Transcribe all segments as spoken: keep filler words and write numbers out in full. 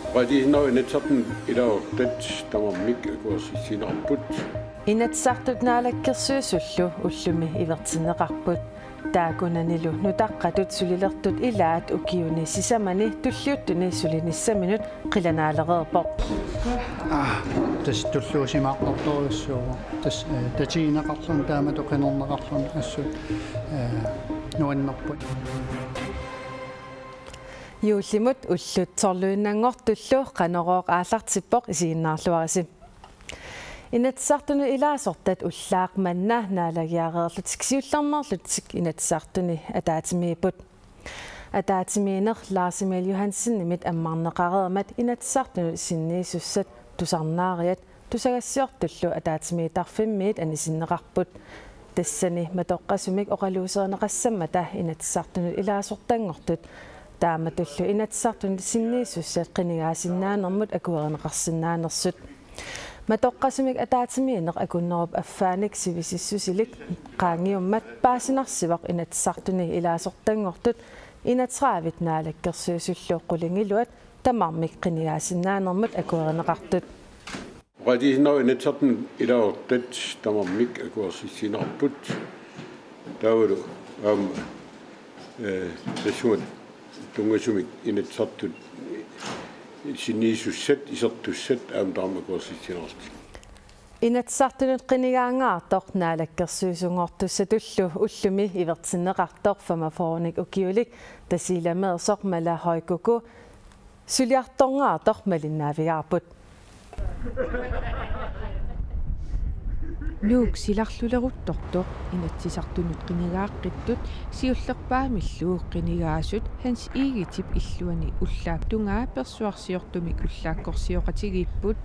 Oqaatigisinnaavara Inatsisartuni ilaasortat tamarmik akuersissinneqarput. Inatsisartut Naalakkersuisullu ullumi ivertinneqarput. Taakkunanilu nutaqqatut sulilertut ilaat ukiuni sisamani tulliuttuni sulinissaminut qilanaalereerpoq. Aa, tassa tulluusimaartorujussuuvoq. Tassa, eh, tatigineqarluni taamatut qinerneqarluni assut, eh, nuannerpoq. Juullimut ullut tolviinnanngortullu Qanorooq aallartippoq, isiginnaarluarisi. Inatsisartunut ilaasortat ullaaq manna naalagiareerlutik siullermeerlutik Inatsisartuni ataatsimiipput. Ataatsimiinneq Lars Emil Johansenimit ammarneqareermat Inatsisartunut sinniisussat tusarnaariat tusagassiortullu ataatsimiittarfimmiit anisinneqarput. Tassani matoqqasumik oqaluuserineqassammata Inatsisartunut ilaasortanngortut taamatullu Inatsisartunut sinniisussat qinigaasinnaanermut akuerineqarsinnaanersut. Matoqqasumik ataatsimiinneq akunnerup affaanik sivisissusilik qaangiummat paasinarsivoq Inatsisartuni ilaasortanngortut enogtredive Naalakkersuisullu qulingiluat tamarmik qinigaasinnaanermut akuerineqartut. Oqaatigisinnaavara Inatsisartuni ilaasortat tamarmik akuersissinneqarput. Taavalu aamma, eh, tassunga tunngasumik Inatsisartut sinniisussat, isertussat aamma tamarmik akuersissinneqarput. Inatsisartunut qinigaangaartoq naalakkersuisunngortussatullu ullumi ivertinneqartoq femogfyrrenik ukiulik Tasiilameersoq Mala Højkuku suliartorngaartoq malinnaavigaarput. Nuuk silarluleruttortoq Inatsisartunut qinigaaqqittoq siullerpaamillu qinigaasut Hans Egedep illuani ullaap tungaa persuarsiortumik ullaakkorsioqatigiipput.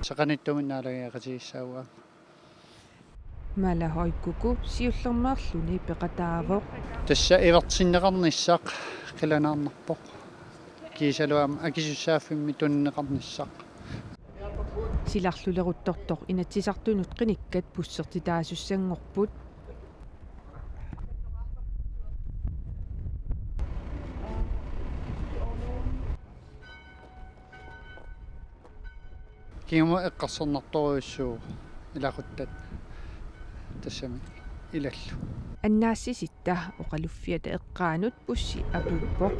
Saqanittumik naalagiaqatigiissaavaa. Mala Højkuku siullermeerluni peqataavoq. Tassa ivertinneqarnissaq qilanaarnarpoq. Kiisalu aamma akisussaaffimmi tunineqarnissaq. Silarluleruttortoq Inatsisartunut qinikkat bussertitaasussanngorput. Kingumut eqqarsarnartorujussuuvoq ilaquttat tassami ilallu. Annaassisitta oqaluffiata eqqaanut bussi apuuppoq.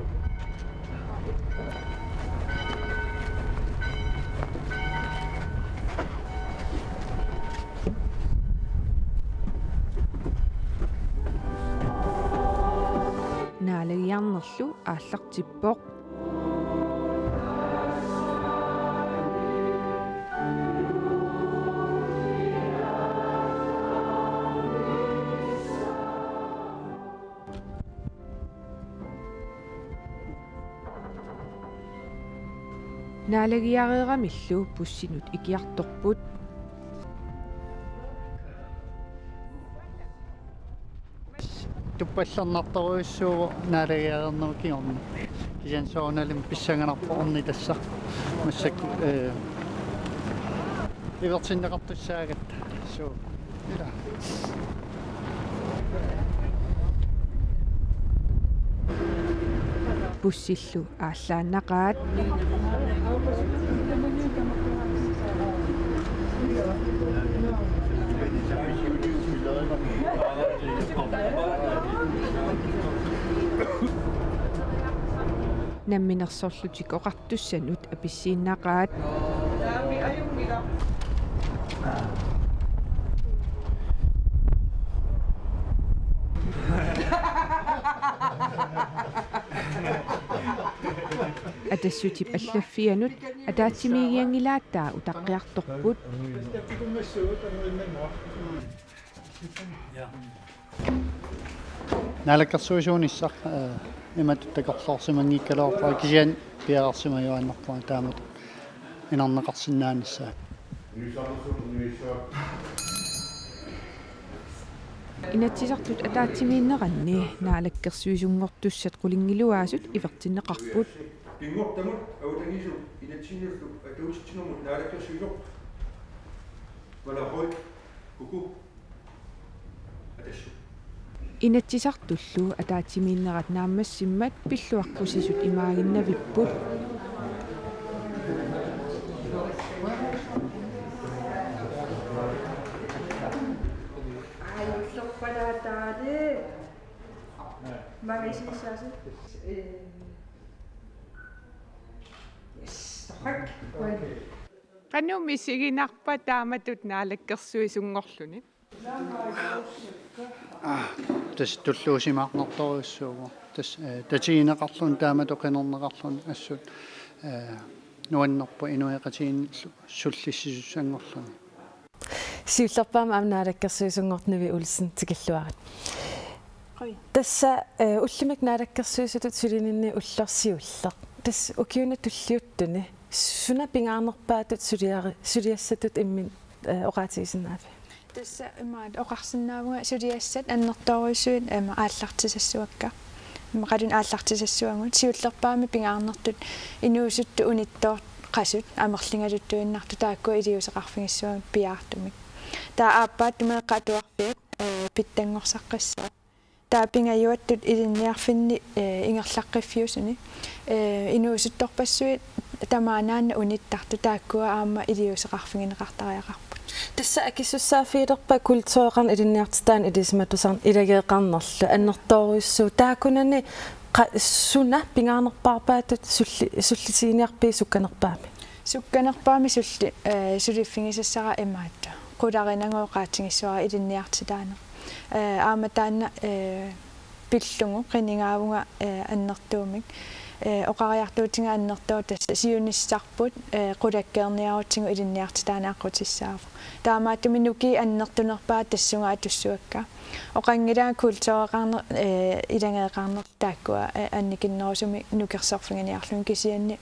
Naalagiarnerlu aallartippoq. Naalagiareeramillu bussinut ikiartorput. Tuppallernartorujussuuvoq naalagiareernerup kingorna. Kisianni soorunalimi pissanganarpoq ornitassaq. Massakkut, eh, ivertinneqartussaagatta. Suu. Ila. Bussillu aallaannaqaat. Namminersorlutik oqartussanut apissiinnaqaat. Atassutip allaffianut ataatsimiigianngilaat taava utaqqiartorput. Naalakkersuisuunissaq, eh, imatut takorloorsimanngikkaluarpara kisianni piareersimajuaannarpara taamatut inerneqarsinnaanissaa. Inatsisartut ataatsimiinneranni naalakkersuisunngortussat qulingiluaasut ivertinneqarput. Pinngortamut avatangiisinut inatsisinnullu atuutitsinermut naalakkersuisoq Mala Højkuku Inatsisartullu ataatsimiinnerat naammassimmat pilluaqqusisut imaaginnavipput. Qanoq misiginarpa taamatut naalakkersuisunngorluni? Aa, tassa tulluusimaarnartorujussuuvoq. Tassa, eh, tatigineqarluni taamatut qinerneqarluni assut, eh, nuannerpoq inuiaqatigiinni sullissisussanngorluni. Siullerpaamik aamma naalakkersuisunngortoq Nivi Olsen tikilluarit. Qoi. Tassa, eh, ullumikkut naalakkersuisutut sulininni ulloq siulleq. Tassa ukiuni tulliuttuni suna pingaarnerpaatut suliari-, suliassatut imminut, eh, oqaatigisinnaaviuk? Tassa imaat oqarsinnaavunga suliassat annertoorujussuit ima aallartisassavakka. Immaqaluunniit aallartisassavagut, siullerpaamik pingaarnertut inuusuttut unittoortut qasut amerligaluttuinnartut taakkua iliuuseqarfigissavagut piaartumik. Taava aappaattut meeqqat atuarfiat, eh, pitsanngorsarpassuit. Taava pingajuattut ilinniarfinni, eh, ingerlaqqiffiusuni, eh, inuusuttorpassuit tamaanaannaq unittartut taakkua aamma iliuuseqarfigineqartariaqarput. Tassa akisussaaffigilerpat kultureqarneq ilinniartitaaneq ilisimatusarneq ilageeqarnerlu annertoorujussuuvoq, taakkunani qa-, suna pingaarnerpaarpaatut sulli-, sullisiginiarpigit sukkanerpaamik? Sukkanerpaamik sulli-, eh, suliffigisassara imaattoq. Qularinagooq oqaatigissavara ilinniartitaaneq. Eh, aamma taanna, eh, pillugu qinigaavunga, eh, annertuumik. Eh, oqariartuutiga annertooq tassa siunissarput, eh, qulakkeerniarutsigu ilinniartitaaneq aqqutissaavoq. Taamaattumik nukiit annertunerpaat tassunga atussavakka. Oqanngilanga kultureqarneq, eh, ilageeqarnerlu taakkua, eh, annikinnerusumik nukersorfiginiarlugit kisianni,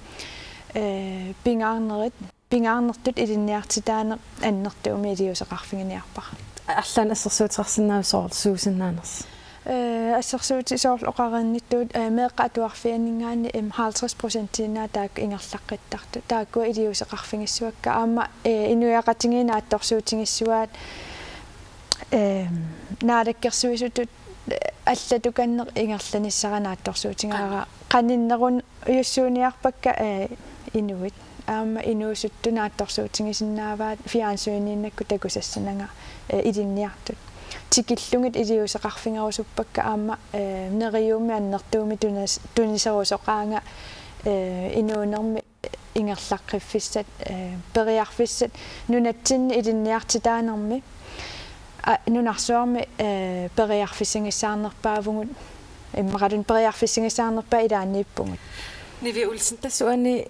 eh, pingaarnerit pingaarnertut ilinniartitaaneq annertuumik iliuuseqarfiginiarpara. Arlaannik assersuuteqarsinnaaviuk soorlu suusinnaanersoq? Eh, assersuutit soorlu oqareernittut, eh, meeqqat atuarfianninngaanniit, em, halvtreds procentiinnaat taakku ingerlaqqittartut. Taakkua iliuuseqarfigissavakka. Aamma, eh, inuiaqatigiit naatsorsuutigissuaat, eh, naalakkersuisutut, eh, allatukanneq ingerlanissara naatsorsuutigaara. Qaninnerujussuuniarpakka, eh, inuit. Aamma inuusuttut naatsorsuutigisinnaavaat fjernsyniinnakkut takusassananga, eh, ilinniartut. Tikillugit iliuuseqarfigerusuppakka aamma, eh, neriuummi annertuumik tunis-, tuniserusoqaanga, eh, inuunermi ingerlaqqiffissat, eh, periarfissat nunatsinni ilinniartitaanermi, a, nunarsuarmi, eh, periarfissagissaarnerpaavugut, immaqaluunniit periarfissagissaarnerpaat ilaanniippugut. Nivi Olsen, tassa uani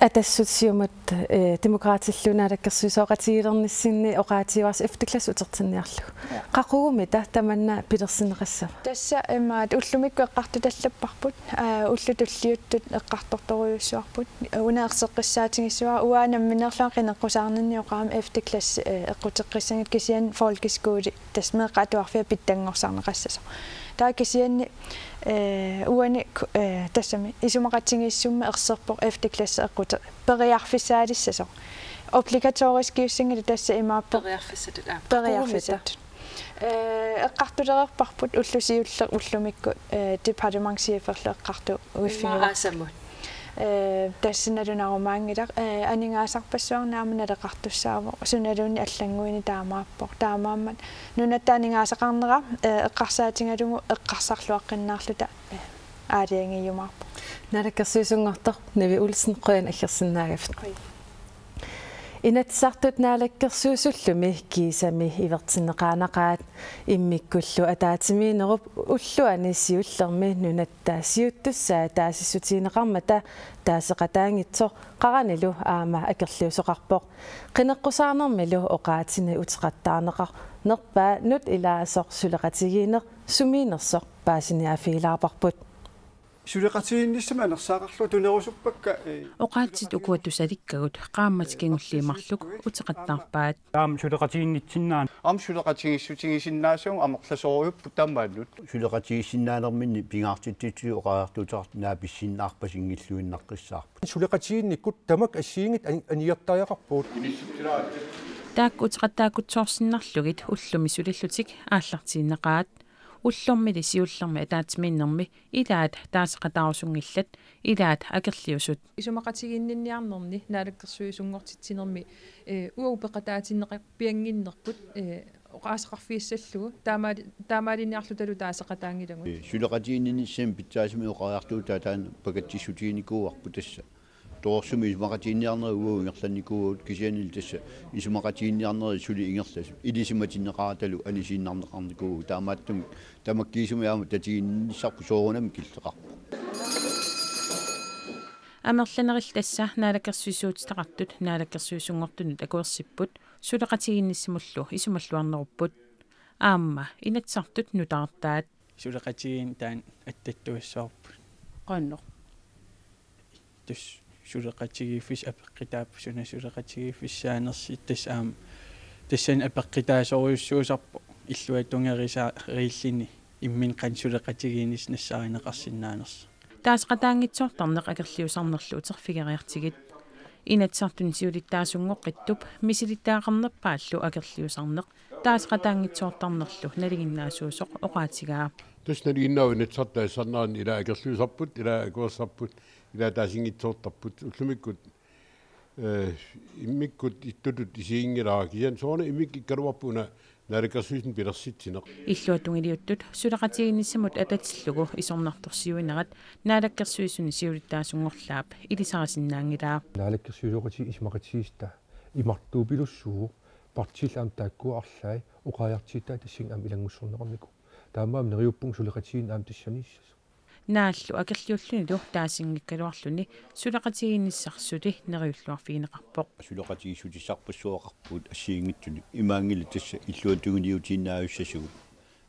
Atassut, Siumut, eh, Demokraatillu naalakkersuisooqatigilernissinni oqaatigivarsi F-klassi utertinniarlugu. Ja. Qaqugumita tamanna pilersinneqassava? Tassa imaat ullumikkut eqqartutallapparput, aa, ullut tulliuttut eqqartortorujussuarput. Una erseqqissaatigissavara uanga nammineerlunga qineqqusaarninni oqarama F-klassi, eh, eqquteqqissagiga kisianni folkeskole tassa meeqqat atuarfiat pitsanngorsarneqassasoq. Taava kisianni, eh, uani ku-, eh, tassami isumaqatigiissummi erserpoq F-klassi eqqute-, periarfissaalissasoq. Obligatoriskiussanngilaq tassa imaappoq. Periarfissatut, aa. Periarfissatut. Qaqugumita? Eh, eqqartulereerparput ulloq siulleq ullumikkut, eh, departementscheferlu eqqartuiffigaarput. Ima aasamut. Eh, tassa nalunarumaanngilaq, eh, aningaasarpassuarnik aamma naleqartussaavoq, sunaluunniit allannguini taamaappoq. Taamaammat nunatta aningaasaqarnera, eh, eqqarsaatigalugu eqqarsarluaqqinnaarluta, eh, aalajangiumaarpoq. Naalakkersuisunngortoq Nivi Olsen, qujanaq aggersinnaagavit. Qujan. Inatsisartut naalakkersuisullumi kiisami ivertinneqaanaqaat, immikkullu ataatsimiinnerup ulluani siullermi nunatta siuttussai taasissutigineqarmata taaseqataanngitsoq qaranilu aamma akerliusoqarpoq. Qineqqusaarnermilu oqaatsini uteqattaarneqarnerpaanut ilaasoq suleqatigiinneq sumiinnersoq paasiniaaffigilaarparput. Suleqatigiinnissamik anersaaqarluta tunerusuppakka, eh, oqaatsit ukua tusalikkagut qaammatit kingulliit marluk uteqattaarpaat. Taama suleqatigiinnitsinnaa-. Aamma suleqatigiissutigisinnaasagut amerlasoorujussuupput tamaannut. Suleqatigiissinnaanerminni pingaartitsisut oqariartuuteqartut naapissinnaarpasinngilluinnaqqissaarput. Suleqatigiinnikkut tamakku assigiinngitsut an-, aniartariaqarpugut. Taakku uteqattaakkutsoorsinnarlugit ullumi sulillutik aallartiinnaqaat. Ullormili siullermi ataatsimiinnermi ilaat taaseqataarusunngillat, ilaat akerliusut. Isumaqatigiinniarnerni naalakkersuisunngortitsinermi, eh, uagut peqataatinneqarpiannginnerput, eh, oqaaseqarfigissallugu taamaali-, taamaaliiniarlutalu taaseqataanngilagut. Suleqatigiinnissamut pitsaasumik oqariartuutaa taanna pakatsissutiginikuuarput tassa. Torersumik isumaqatigiinniarnerit uagut ingerlannikuuagut kisiannili tassa isumaqatigiinniarnerit suli ingerlasut ilisimatinneqaratalu anisiinnarneqarnikuuagut taamaattumik tamakkiisumik aamma tatiginnissarput soorunami killeqarpoq. Amerlanerit tassa naalakkersuisuutitaqartut naalakkersuisunngortunut akuersipput suleqatigiinnissamullu isumalluarnerupput. Aamma Inatsisartut nutaartaat. Suleqatigiinneq taanna attattuassavarput. Qanoq? Tassa suleqatigiiffissaq apeqqutaavoq suna suleqatigiiffissaanersoq tassa aamma tassani apeqqutaasorujussuusarpoq illuatungerisaa-, -riilluni imminut qanoq suleqatigiinnissaq nassaarineqarsinnaanersoq. Taaseqataanngitsoortarneq akerliusarnerlu uterfigeriartigit. Inatsisartuni siulittaasunngoqqittup misilittagaqarnerpaallu akerliusarneq taaseqataanngitsoortarnerlu nalinginnaasuusoq oqaatigaa. Tassa nalinginnaavoq Inatsisartut taasisarneranni ilaat akerliusarput, ilaat akuersarput, ilaat taasinngitsoortarput, ullumikkut, eh, immikkut ittutut isiginngilara kisianni soorunami immikkut ikkaluarpoq una naalakkersuisuni pilersitsineq. Illuatungiliuttut suleqatigiinnissamut atatillugu isornartorsiuinerat naalakkersuisuni siulittaasunngorlaap ilisarisinnaanngilaa. Naalakkersuisooqatigiit isumaqatigiissutaat imartuupilussuuvoq partiillu aamma taakkua arlaat oqariartuutaat tassani aamma ilanngussorneqarnikuupput. Taamaammat neriuppunga suleqatigiinneq aamma tassaniissasoq. Naallu akerliullunilu taasinngikkaluarluni suleqatigiinnissaq suli neriulluarfigineqarpoq. Suleqatigiissutissarpassuaqarpugut assigiinngitsunik imaanngilaq tassa illuatungiliutiinnaavissasugut.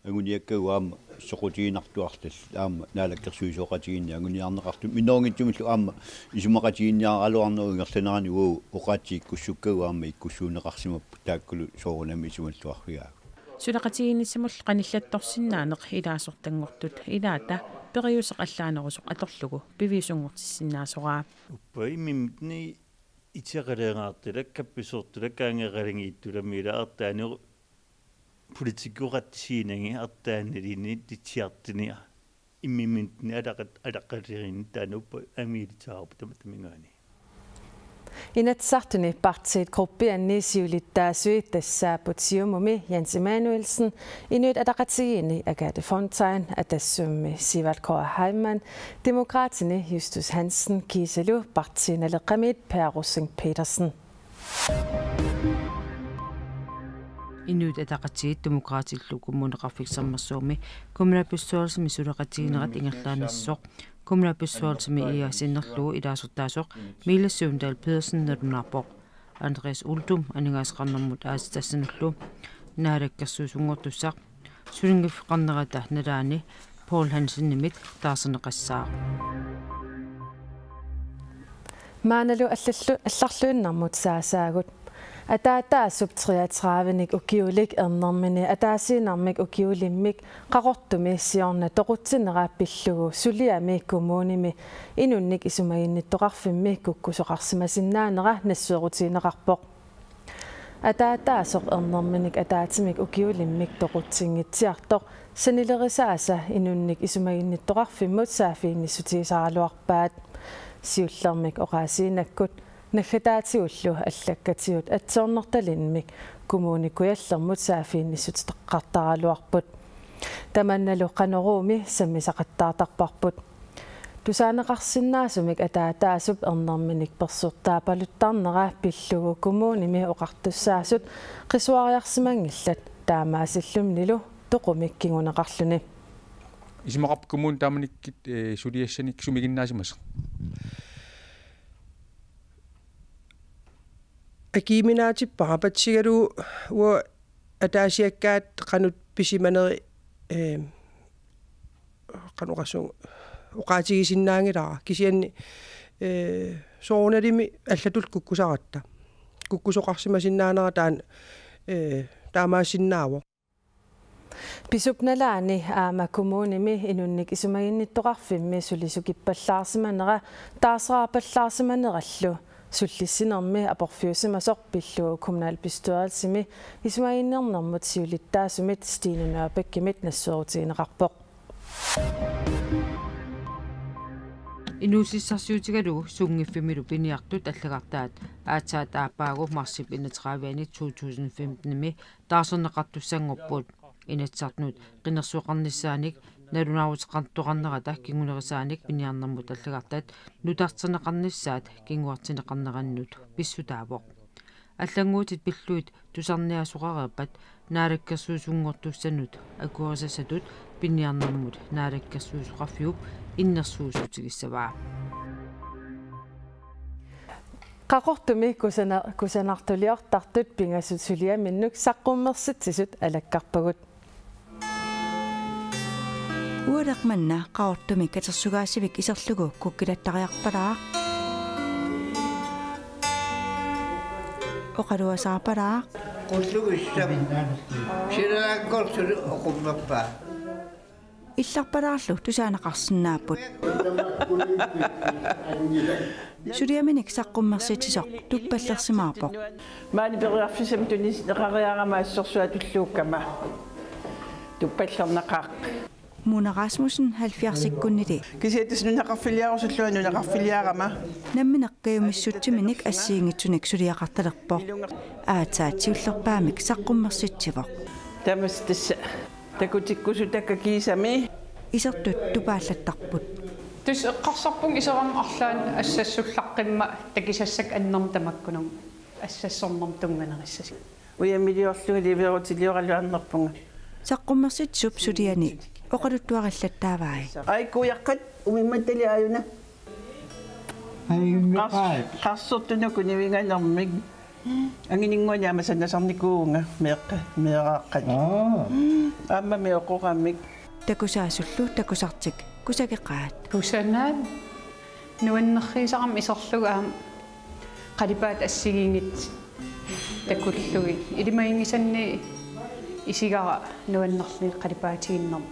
Anguniakkagut aamma soqutiginartuartallit aamma naalakkersuisooqatigiinneq anguniarneqartut minnerunngitsumillu aamma isumaqatigiinniaraluarnerup ingerlanerani uagut oqaatsit ikkussukkagut aamma ikkussuunneqarsimapput taakkulu soorunami isumalluarfigaagut. Suleqatigiinnissamullu qanillattorsinnaaneq ilaasortanngortut ilaata periuseq allaanerusoq atorlugu piviusunngortissinnaasoraa. Uppa immimmit itseqaleeraartulakka, pisoortulakka, angeqalingiittulami ila artaani politikkoqattisiinagi artaannilinni titsiartini immimmit alaqat-, alaqaleriinni taanna uppa amiilitsaaruppa tama-, tamingaani. Inatsisartuni partiit gruppianni siulittaasui tassaapput Siumumi Jens Emanuelsen, Inuit Ataqatigiinni Agathe Fontain, Atassummi Sivert K. Heilmann, Demokraatini Justus Hansen kiisalu Partii Naleqqamiit Per Rosing Petersen. Inuit Ataqatigiit Demokraatillu Kommuneqarfik Sermersuumi kommunalbestyrelsimi suleqatigiinnerat ingerlaannissasoq kommunalbestyrelsimi IA sinnerlugu ilaasortaasoq Mille Søvndal Pedersen nalunaarpoq. Andreas Uldum aningaasaqarnermut aatsitassanullu naalakkersuisunngortussaq sulinngiffeqarnerata nalaani Poul Hansenimit taarserneqassaaq. Maannalu allallu-, allarluinnarmut saasaagut. Ataataasup treogtredivenik ukiulik ernermini ataasiinnarmik ukiulimmik Qaqortumi siorna toqutsinera pillugu suliami kommunimi inunnik isumaginnittoqarfimmi kukkusoqarsimasinnaanera nassuerutigineqarpoq. Ataataasoq ernerminik ataatsimik ukiulimmik toqutsinngitsiartoq sanilerisaasa inunnik isumaginnittoqarfimmut saaffiginnissutigisaraluarpaat. Siullermik oqaasiinnakkut naggataatigullu allakkatigut atsoornertalinnik Kommune Kujallermut saaffiginnissutitaqartaraluarput. Tamannalu Qanoruumi sammisaqattaartarparput. Tusaaneqarsinnaasumik ataataasup ernerminik persortaapaluttarnera pillugu kommunimi oqartussaasut qisuariarsimanngillat, taamaasillunilu toqumik kinguneqarluni. Isumaqarpoq kommuni taamanikkut, eh, suliassanik sumiginnaasimasoq. Akiiminaatippara patsigalu uanga ataasiakkaat qanoq pisimaneri, eh, qanoq oqassuunga oqaatigisinnaanngilara. Kisianni, eh, soorunalimi allatut kukkusaratta. Kukkusoqarsimasinnaanera taanna, eh, taamaasinnaavoq. Pisup nalaani aamma kommunimi inunnik isumaginnittoqarfimmi sulisukippallaarsimanera taarserpallaarsimanerallu Sullissinermi aporfiusimasoq pillugu kommunalbestyrelsimi isumaginninnermut siulittaasumit Stine Nørbækimit nassuerutigineqarpoq. Inuussutissarsiutigalugu sunngiffimmilu piniartut allagartaat aatsaat aappaagu marsip enogtredive-ani to tusind femten-imi taarserneqartussanngorput. Inatsisartunut qinersisoqarnissaanik nalunaaruteqartoqarnerata kingunerisaanik piniarnermut allagartat nutarterneqarnissaat kinguartinneqarnerannut pissutaavoq. Allannguutit pillugit tusarniaasoqareerpat naalakkersuisunngortussanut akuerisassatut piniarnermut Naalakkersuisoqarfiup innersuussutigissagaa. Qaqortumi kusana-, kusanartuliortartut pingasut suliaminnut saqqummersitsisut alakkarpagut. Ualeq manna Qaqortumi katersugaasivik iserlugu kukkilattariarpalaaq. Oqaluasaarpalaaq. Qullugissam. Silalaakkorsulu oqummerpaa. Illarpalaarlu tusaaneqarsinnaapput. Suliaminik saqqummersitsisoq tuppallersimaarpoq. Maani periarfissamik tunineqariarama assorsuaq tulluukkama. Tuppallerneqaaq. Mona Rasmussen halvfjerdsikkunnili. Kisianni tassa nunaqarfiliarusullunga nunaqarfiliarama. Nammineq kajumissutsiminik assigiinngitsunik suliaqartalerpoq. Aatsaat siullerpaamik saqqummersitsivoq. Tamassi tassa takutikkusutakka kiisami. Isertut tupaallattarput. Tassa eqqarsarpunga iserama arlaannik assassullaqqimmat takisassakka annermik tamakkununnga assassornermik tunnganerissasut. Ujamiliorlunga liverutilioraluarnerpunga. Saqqummersitsisup suliani oqaluttuarillattaavai. Ai kujaqqat umimmattali aajuna. Ai, umimmaqqat. Qars-, qarsortunuku nivinganermik. Angininnguani aamma sanasarnikuuvunga meeqqa-, meeraaqqat. Aa. Aammami oqoramik. Takusaasullu takusartik kusageqaat. Kusanaat nuannerfigisarami iserlugu aamma qalipaatit assigiinngitsut takullugit. Ilimaginngisanni isigara nuannerluni qalipaatigiinnermi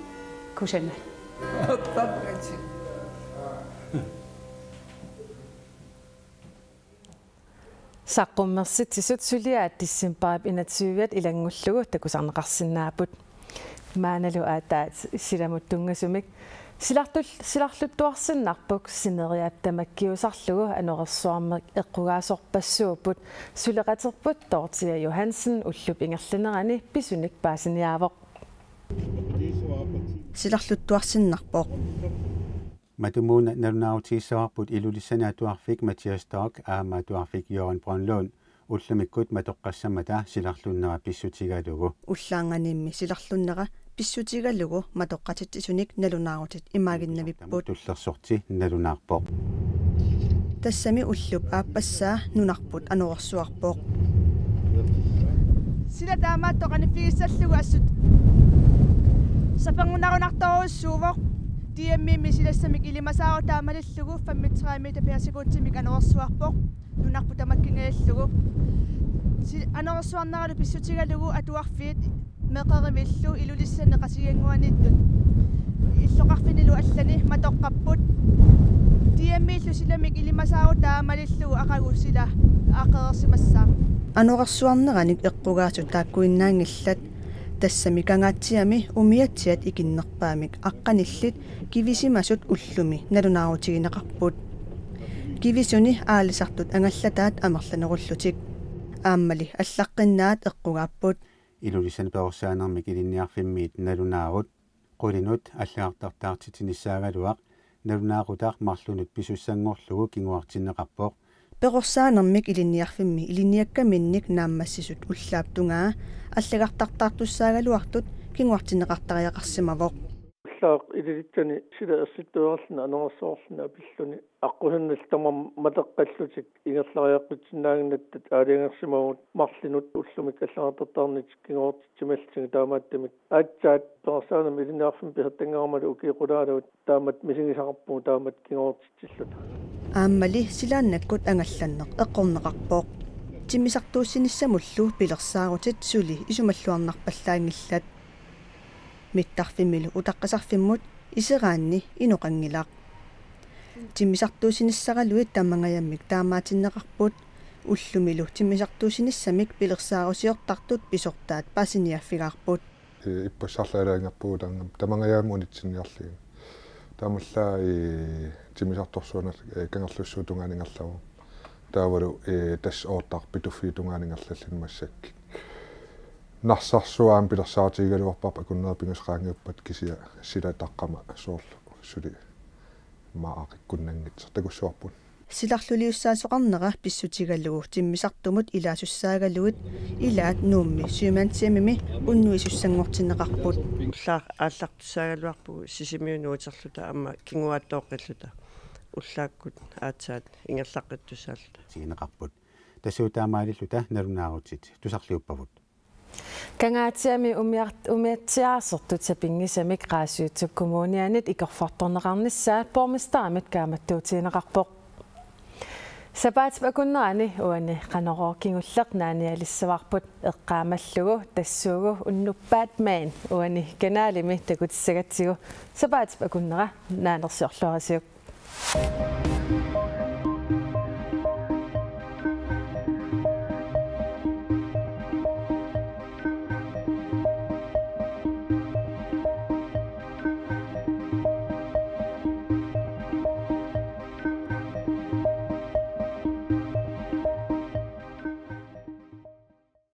kusanaat. Saqqummersitsisut suliaat decembarip enogtyve-at ilanngullugu takusarneqarsinnaapput. Maannalu aatsaat silamut tunngasumik. Silartul-, silarluttuarsinnarpoq sineriak tamakkiusarlugu anorersuarmik eqqugaasorpassuupput. Suleqaterput Dorthea Johansen ullup ingerlanerani pisunik paasiniaavoq. Silarluttuarsinnarpoq. Matumuuna nalunaarutigissavarput Ilulissani atuarfik Mathias Storch aamma atuarfik Jørgen Brønlund ullumikkut matoqqassammata silarlunnera pissutigalugu. Ullaannganimmi silarlunnera pissutigalugu matoqqatitsisunik nalunaarutit imaaginnavipput. Tullersorti nalunaarpoq. Tassami ullup aappassaa nunarput anorersuarpoq. Sila taamaattoq qaniffigissallugu assut saperngunarunartorujussuuvoq. D M-imi silassamik ilimasaarut taamaalillugu femogtredive meter per sekundimik anorersuarpoq. Nunarput tamakkingajallugu. Si-, anorersuarneralu pissutigalugu atuarfiit meeqqerivillu Ilulissani Qasigiannguaniittut illoqarfinnilu allani matoqqapput. D M-illu silamik ilimasaarut taamaalillugu aqagu sila aaqqereersimassaaq. Anorersuarneranik eqqugaasut taakkuinnaanngillat. Tassami Kangaatsiami umiatsiat ikinnerpaamik aqqanillit kivisimasut ullumi nalunaarutigineqarput. Kivisuni aalisartut angalataat amerlanerullutik. Aammali allaqqinnaat eqqugaapput. Ilulissani perorsaanermik ilinniarfimmiit nalunaarut qulinut allagartartaartitsinissaagaluaq nalunaaqutaq marlunut pisussanngorlugu kinguartinneqarpoq. Perorsaanermik ilinniarfimmi ilinniakkaminnik naammassisut ullaap tungaa allagartartaartussaagaluartut kinguartinneqartariaqarsimavoq. Ullaaq ililitsani sila ersittuarluni anorersuarluni apilluni aqqusinnillu tamarmik matoqqallutik ingerlariaqqutsinnaannginnatta aalajangersimavagut marlunut ullumi allagartartaarnitik kinguartitsimallutigit taamaattumik. Aatsaat perorsaanermik ilinniarfimmi pisortanngorumalu ukiut qulaaluit taamatut misigisaqarpugut taamatut kinguartitsilluta. Aammali silaannakkut angallanneq eqqorneqarpoq. Timmisartuussinissamullu pilersaarutit suli isumalluarnarpallaanngillat. Mittarfimmilu utaqqisarfimmut iseraanni inoqanngilaq. Timmisartuussinissaraluit tamangajammik taamaatinneqarput. Ullumilu timmisartuussinissamik pilersaarusiortartut pisortaat paasiniaaffigaarput. Ippassarlaalaangerpugut tamangajammik unitsinniarlugit. Taamaallaat timmisartorsuarnut Kangerlussuup tungaanut ingerlavoq. Taavalu tassa oortarpituffi tungaanut ingerlalluni massakkut. Narsarsuaq aamma pilersaarutigigaluarparput akunneri pingasut qaangiuppata kisianni sila taqqama soorlu suli maaqikkunnanngitsoq takussuarput. Silarluliussaasoqarnera pissutigalugu timmisartumut ilaasussaagaluit ilaat Nuummi Sømandshjemimi unnuisussanngortinneqarput. Ullaaq aallartussaagaluarpugut Sisimiunut uterluta aamma kinguaattooqqilluta ullaakkut aatsaat ingerlaqqittussaalluta. Sigineqarput. Tassuuna taamaalilluta nalunaarutit tusarliuppavut. Kangaatsiami umiar-, umiatsiaasertut sapinngisamik Qaasuitsup Kommunianit ikorfartorneqarnissaat borgmesterimit kaammattuutigineqarpoq. Sapaatip akunnerani uani Qanorooq kingulleq naanialissavarput eqqaamallugu tassuugu unnuppaat Batman uani kanalimi takutissagatsigu. Sapaatip akunnera naanersiorluarisiuk.